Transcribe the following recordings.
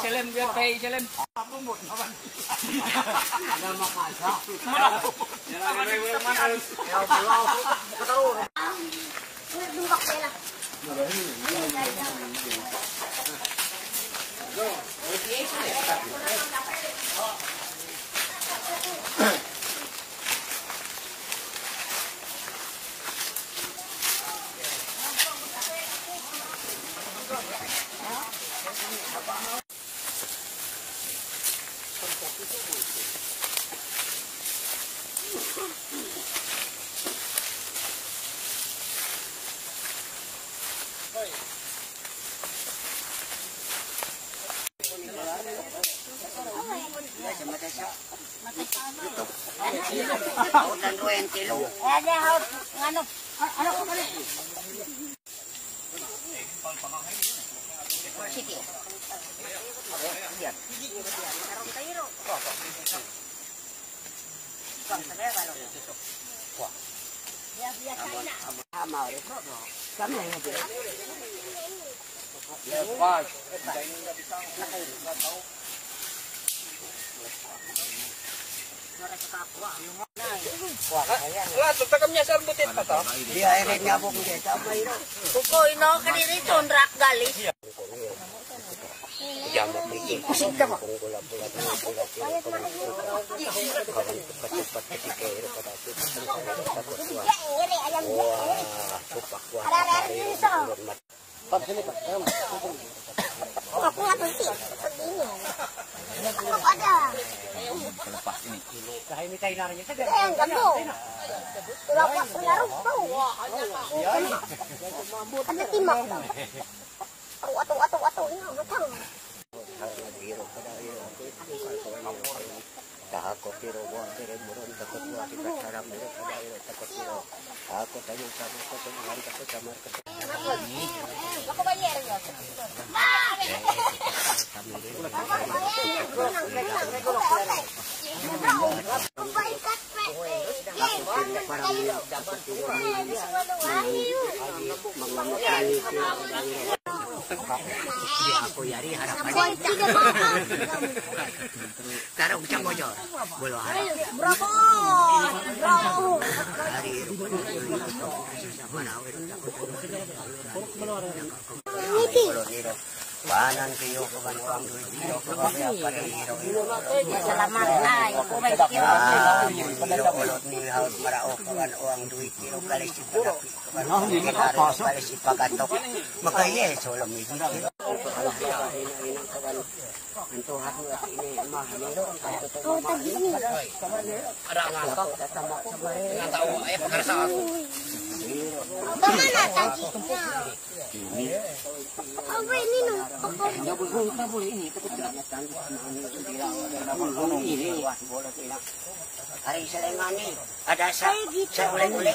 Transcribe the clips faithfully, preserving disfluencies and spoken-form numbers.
Shalem, Shalem. Kuko, ino, kaniri tondrak galis. Aku nggak berhenti. Begini. Apa ada? Yang kamu. Kenapa menaruh bau? Ada timak. Atu, atu, atu, atu, ini matang. Tahako piro wa tere muron takot wa tika tara muro kada iro takot piro. Ako tayo sa mga takot sa mga takot. Tarong sa motor. Bolo, harap. Bravo! Hari, hari. Panan kayo, kaban, ang duit, kaban, ang duit, kaban, ang duit. Salamat, ay, kumay, kiro. Ah, yung kiro, kulot, ni, haus, maraok, kaban, ang duit, kiro, kalis, yung pagkapi, kaban, ang duit, kalis, yung pagkatok. Makaya, solo, may. Ang tuhat mo, at ini, mah, niro, ang tutuwa, mah, niro. Ara nga ka. Tatama, sama, natawa, eh, pagkarasa ako. Tama na, tagi. Abay, nino. Ari sa Lengani, ada sa, sa uli-uli.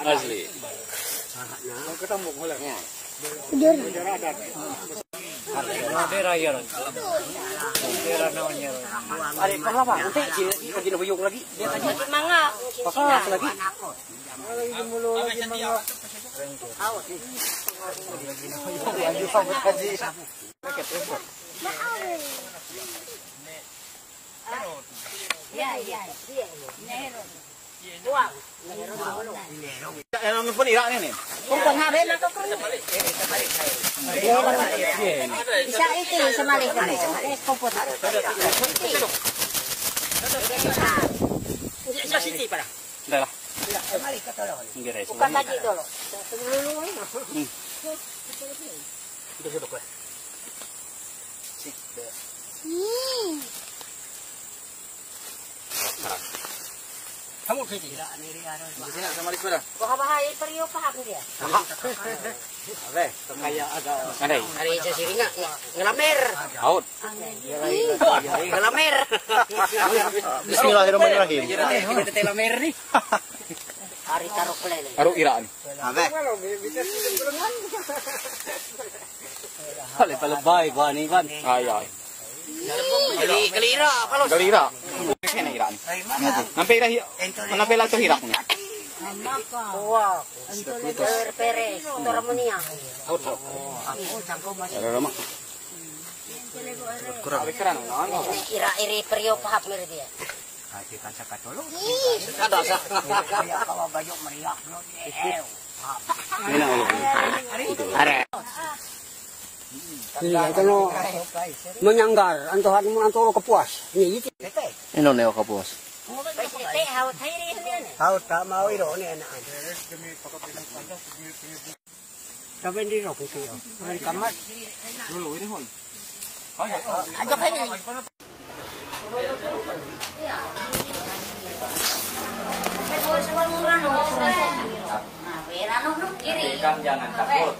Asli. Pera ya. Pera naon ya. Ari, pahala ba? Nanti, di, di, di, lagi. Dia tadi. Manga. Pahala lagi. Ano pun ira ni ni? Kung panghabi na to, kung isa iti, sa mali ko. Isa city para. Dala. Hindi rin. Bukan lagi dulu. Ito sa dokwe. Hmm. Kamu kiti. Hindi sila sa malis pala. Baka bahay, pero yung pahapon diya. Ave, toca ya acá. Are. Are, ella sí vino. Glamer. Ahora. Glamer. Bismillahirrahmanirrahim. Te la merri. Ari taro klele. Aru iraan. Ave. Pale, pale, bai, bai, ni, bai. Ai, ai. Gali, gali ira, palos. Gali ira. Kena iraan. Nampe ira hi-, nampe la to hirak ni. Wow. Pere, pere, toromonia. Kurang. Ira, iri perio pahap meri dia. Ada sa. Ini, itu no, menyanggar, anto hati mo, anto lo kapuas. Ini, itu. Ino neo kapuas. Hau ta mau iro ni anak. Tapi di rok itu ya. Hari kamat. Jangan takut.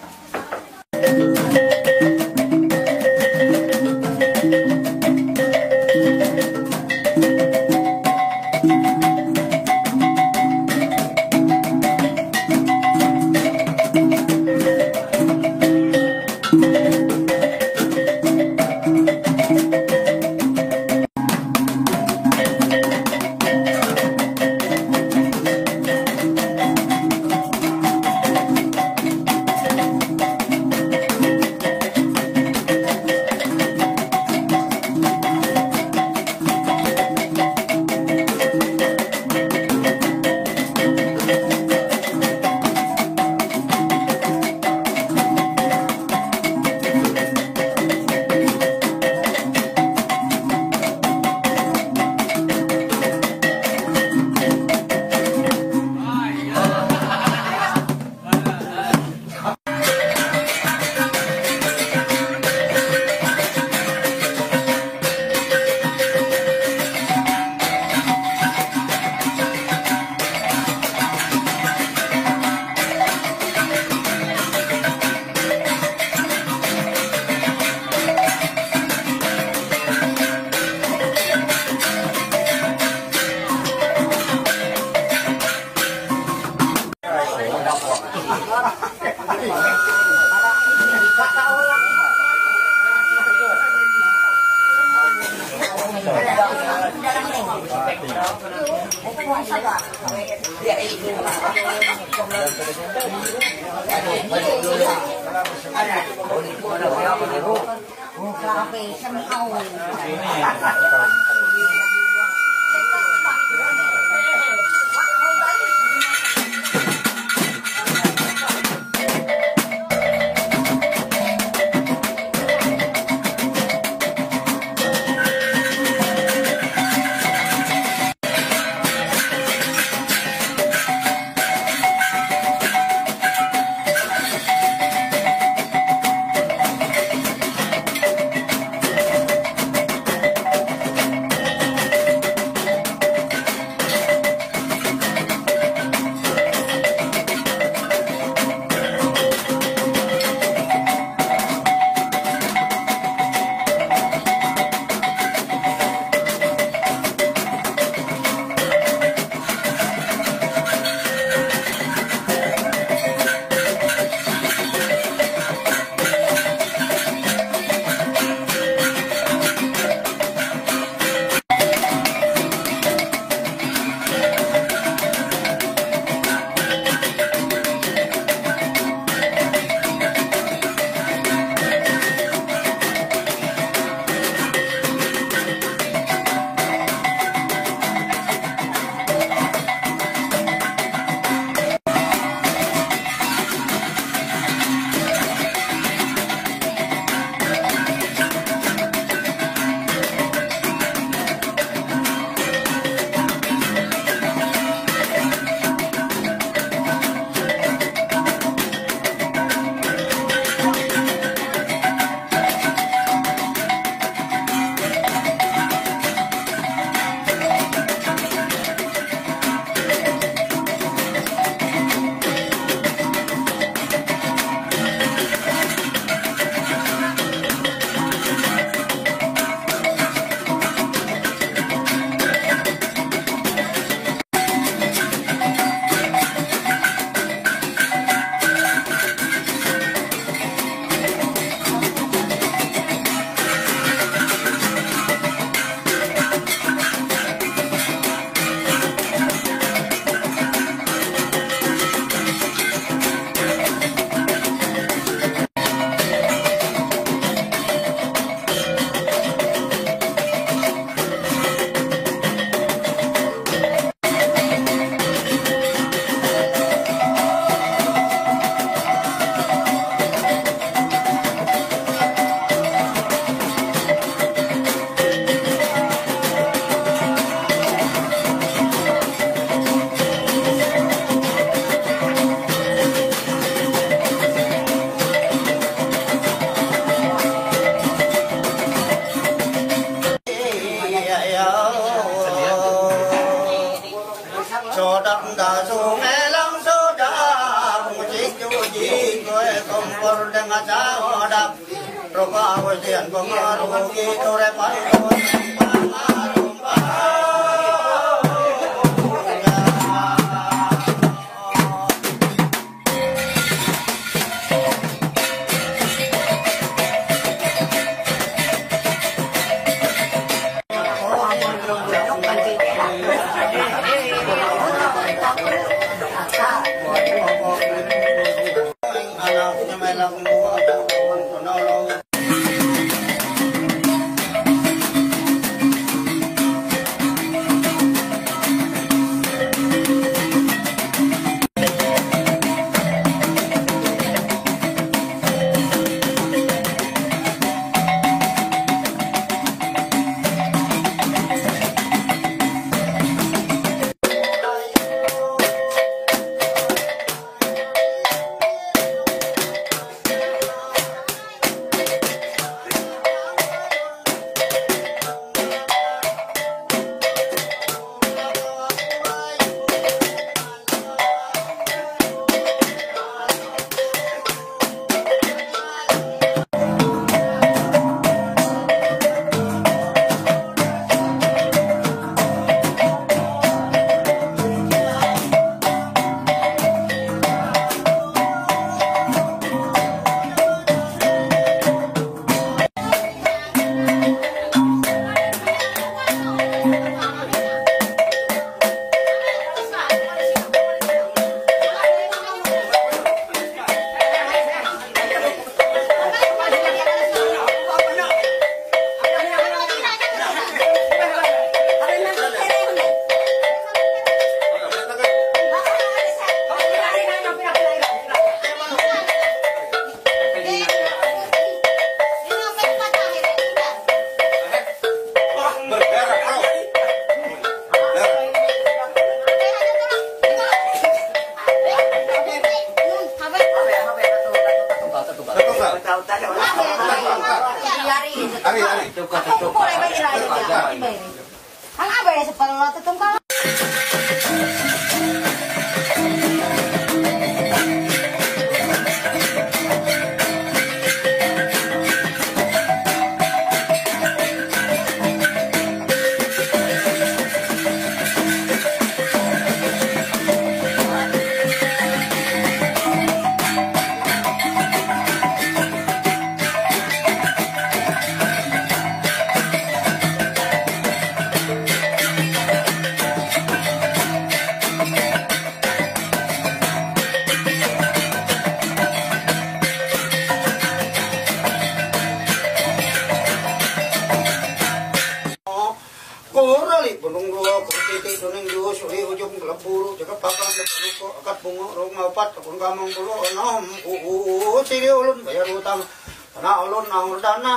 Korali bulungu, kutiti tuninggu, suli ujung keleburu, jaga pakan, jaga luko, akat bungo, rong opat, takun kamang bulu, enam, uu, siri ulun bayar utang, tanah ulun naur dana,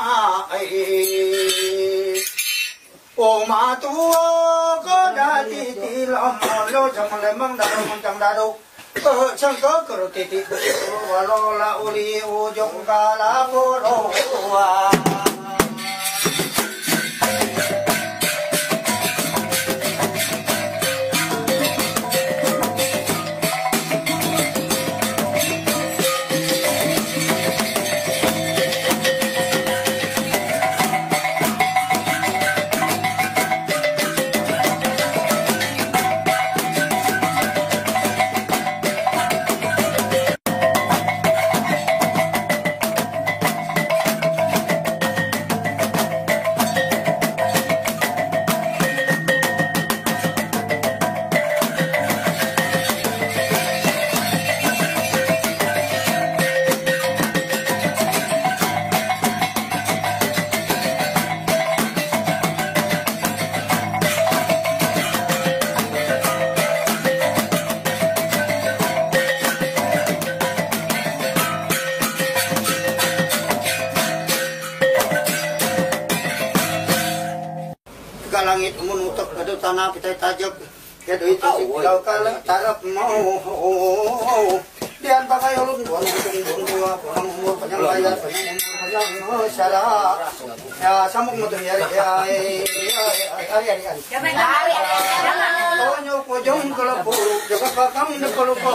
ai. Oma tuo, ko dati tilam, lo jang lemang, daro mancang daro. Sangka karo titi walo la uli ujung kala poroa. Ka langit umun utak kadu tanah pitai tajak. Ya doi tajak kala tarap mau. Dian pakai ulun buang buang buang buang buang umur panjang layar panjang umur panjang masyarakat. Ya samuk mutu ya ya. Ari ari ari. Tonyo pojong kalapu jaga kakang de kalapu.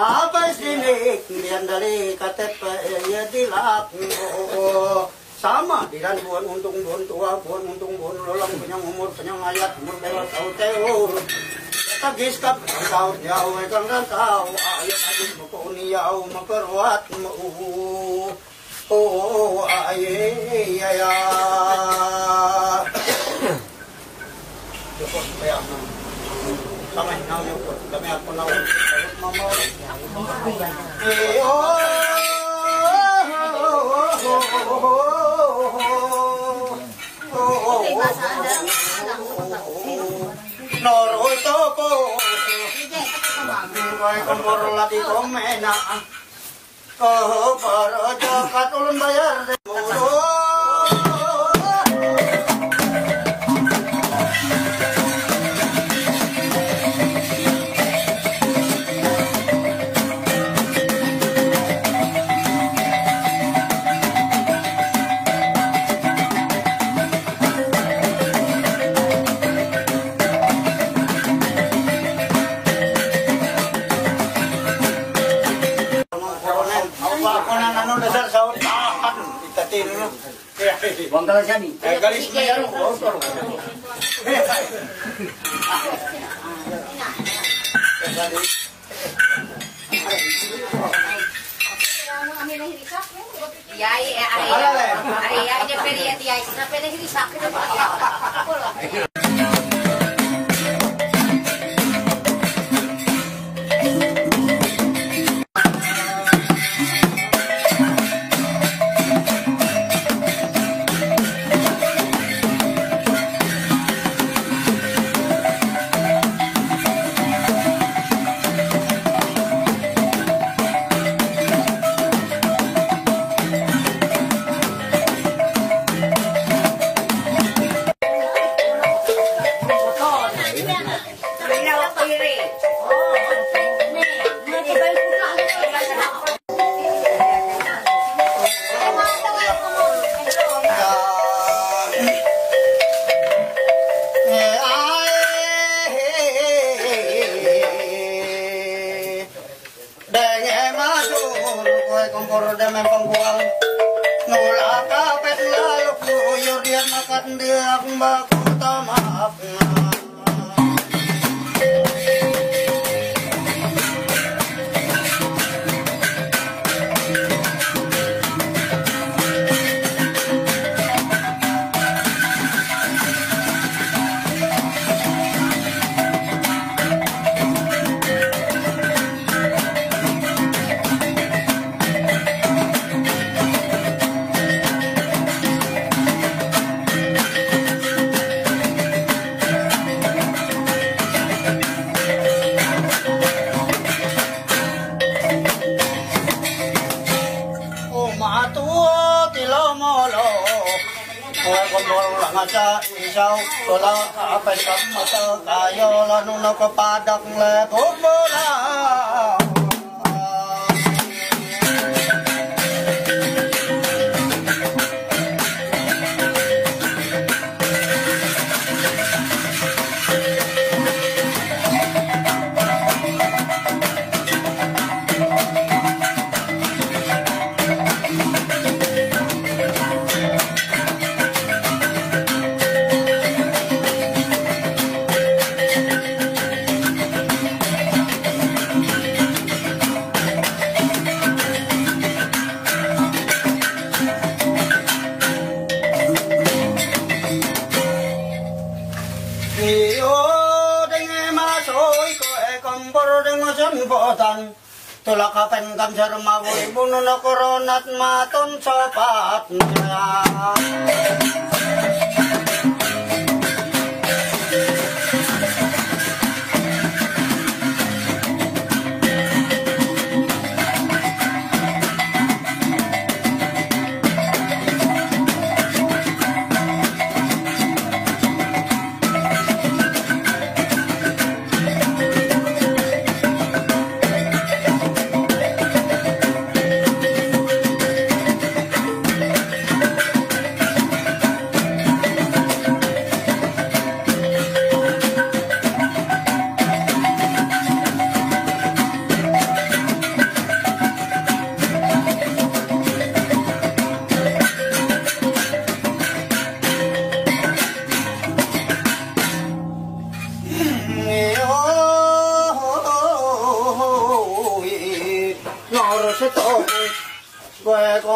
Ապեսինի, միանդալի, կատեպ, եդիլապ, սամա, դիրան բուն, ունտուն բուն, տուա բուն, ունտուն բուն, լոլամ կնյան, ումոր կնյան, այատ, մոր բևա, սաուտե, ուր, տագիս կապ, սաուտ, յաու, էկան, սաու, այատ, ագիս, մկոնի, յաու, մկրուատ, ու, ու, այ, այ, այ, այ։ Noro topo, vai con por la di comena. Բանգալադեշանի։ Io, denge ma soy ko e kompor denge jan botan. Tula kapen kam jarma voi bunu no koronat maton sopat.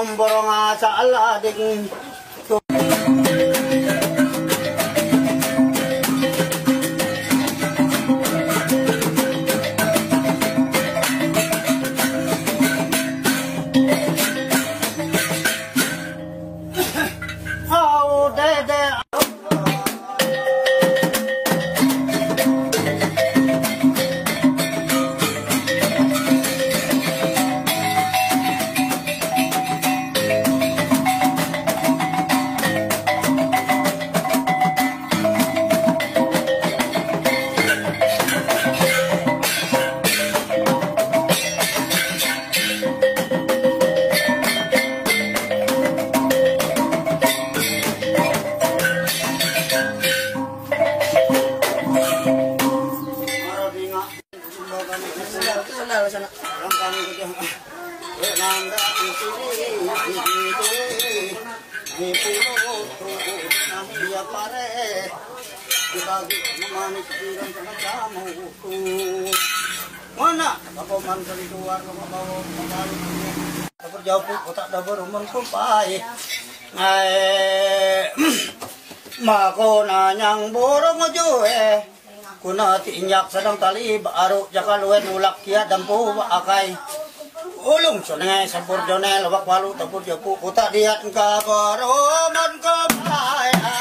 Borong asa aladik. Au, de, de. Mana, apa man kali keluar ke bawah kembali. Apa jauh pun kotak dapur rumah kumpai. Ai, mako nanyang borong ajo eh. Kuna ti inyak sadang tali baru jakal wen ulak kia dampu akai. Ulung sone sabur jone lawak walu tabur japu kota diat ka boroman ka baya.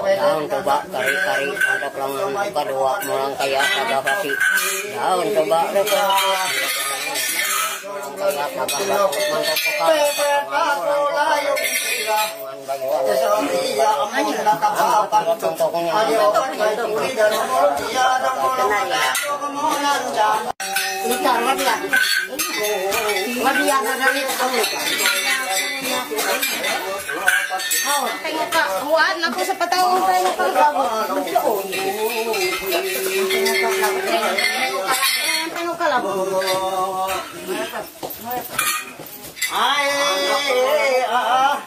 Daun coba kari-kari untuk lang buka dua mulang kaya kagak pasti. Daun coba lu kaya kagak mantap pekan. Ini taruh dia. Dia ada dari tahu. Tengok, Kak, muat aku siapa tahu tengok, Kak. Tengok, Kak, lah. Ai, ah, ah.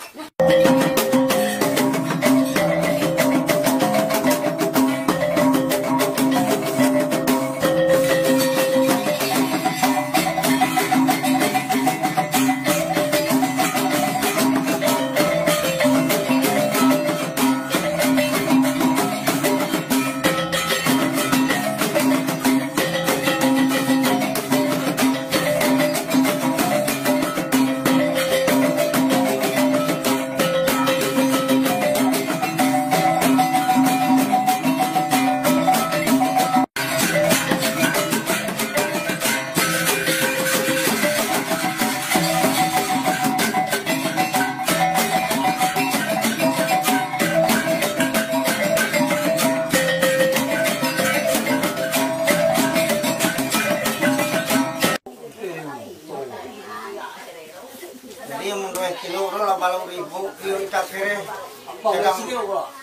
Jadi, yang menurut kilo, orang lah baru ribu, kilo kita kere. Sedang,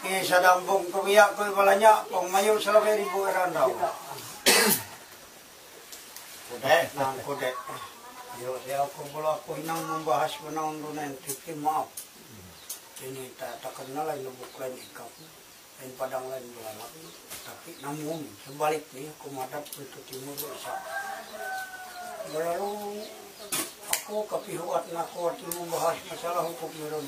eh, sedang bong kebiak ke balanya, bong mayu selawe ribu orang tahu. Kode, nang kode. Yo, saya aku bola aku inang membahas menang dunia cuti maaf. Ini tak, tak kenal lagi bukan ikap. Այն պատանլեն բլանապի, տապի նամում, հմբալիք մի կոմատապ պույտուտի մուզը սա։ Բրալու ակո կապի հուատ նակո ատի մու բահաշ մսալա հուկուկ մերոն։